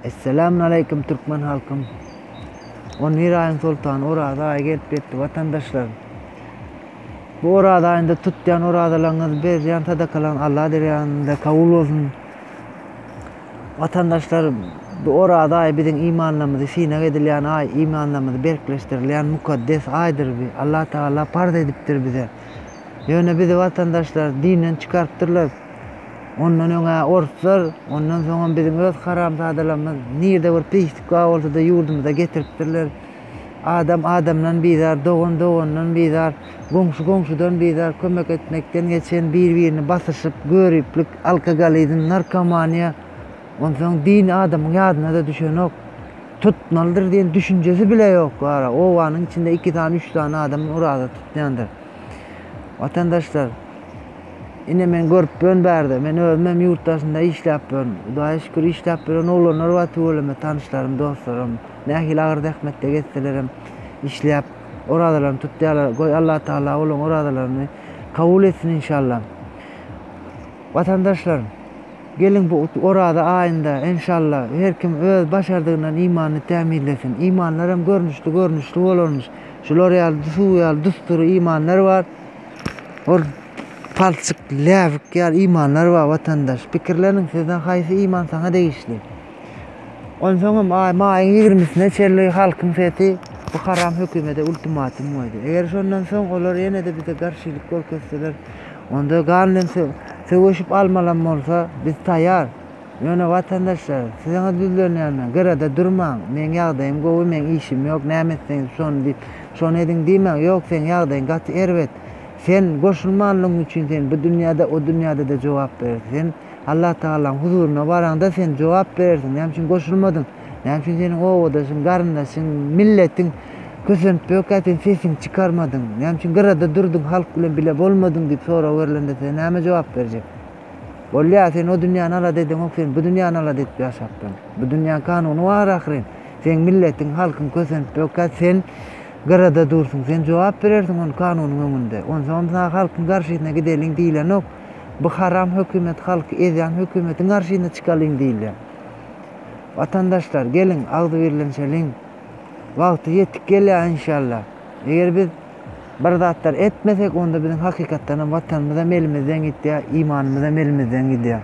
Esselamun aleýkum türkmen halkym. On bir aýyň soltany Oraza aýy gelip ýetdi watandaşlar. Bu Oraza aýynda tutýan orazalaryňyz, berýän sadakalaryňyz Allah dergähinde kabul bolsun. Watandaşlar bu Oraza aýy biziň imanlarymyzy synag edilýän aý, imanlarymyzy berkleşdirilýän mukaddes aýdyr bi. Allah Tagala parz edipdir bize. Ýöne bizi watandaşlar dinden çykarypdyrlar. Ondan öň-ä orslar, ondan soňam biziň öz haramzadalarymyz nirde bir pislik bar bolsa-da ýurdumyza getiripdirler. Adam adamdan bizar, dogan dogandan bizar, goňşy goňşudan bizar, kömek etmekden geçen bir-birini basyşyp, göriplik, alkogolizm, narkomaniýa. Onsoň din adamyň ýadyna-da düşenok. Tutmalydyr diýen düşünjesi bile ýok bara. Obanyň içinde iki sany, üç sany adam oraza tutýandyr. Watandaşlar, ine men görüp ýörün bärde. Men özüm hem ýurt daşynda işläp ýörün. Hudaýa şükür işläp ýören oglanlar bar tüweleme tanyşlarym, dostlarym. Nähili agyr zähmetde gezselerem işläp orazalaryny tutýarlar. Goý Allatagala olaryň orazalaryny kabul etsin inşallah. Watandaşlar, geliň bu Oraza aýynda, enşalla, her kim öz başardygyndan imanyny tämizlesin. Imanlaram görnüşli-görnüşli bolarmyş. Şular ýaly suw ýaly dus-dury imanlar bar. Ol palçyk, läbik ýaly imanlar bar watandaş. Pikirleniň, sizden haýsy iman saňa degişli? Onsoňam aý maýyň ýigrimisine çenli halkyň sesi bu haram hökümete ultimatum goýdy. Eger şondan soň olar ýene-de bize garşylyk görkezseler, onda gan bilen söweşip almalam bolsa, biz taýýar. Ýöne watandaşlar, siziňiz ýüzlenýän men, gyrada durmaň, meň ýagdaýym gowy, meň işim ýok, näme etseňiz şony diýip, şony ediň diýmäň, ýok seň ýagdaýyň gaty erbet. Sen goşulmanlygyň üçin sen bu dünýäde, o dünýäde-de jogap berersiň. Sen Allah Tagalaň huzuryna baraňda sen jogap berersiň, näme üçin goşulmadyň, näme üçin seniň obadaşyň, garyndaşyň, milletiň kösenip ýörkä sen sesiňi çykarmadyň, näme üçin gyrada durduň, halk bilen bile bolmadyň diýip sorag berlende sen näme jogap berjek? Bolýar, sen o dünýäni alada edeňok, sen bu dünýäni alada edip ýaşapdyň. Bu dünýäň kanuny bar ahyryn. Seň milletiň, halkyň kösenip ýörkä sen gyrada dursuň, sen jogap berersiň ony kanunyň öňünde. Onsoňam saňa halkyň garşysyna gideliň diýlenok. Bu haram hökümet halky ezýän hökümetiň garşysyna çykalyň diýilýär. Watandaşlar geliň agzybirlenşeliň. Wagty ýetik gelýär inşallah. Eger biz bir zatlar etmesek onda biziň hakykatdanam watanymyzam elimizden gitýär, imanymyzam elimizden gidýär.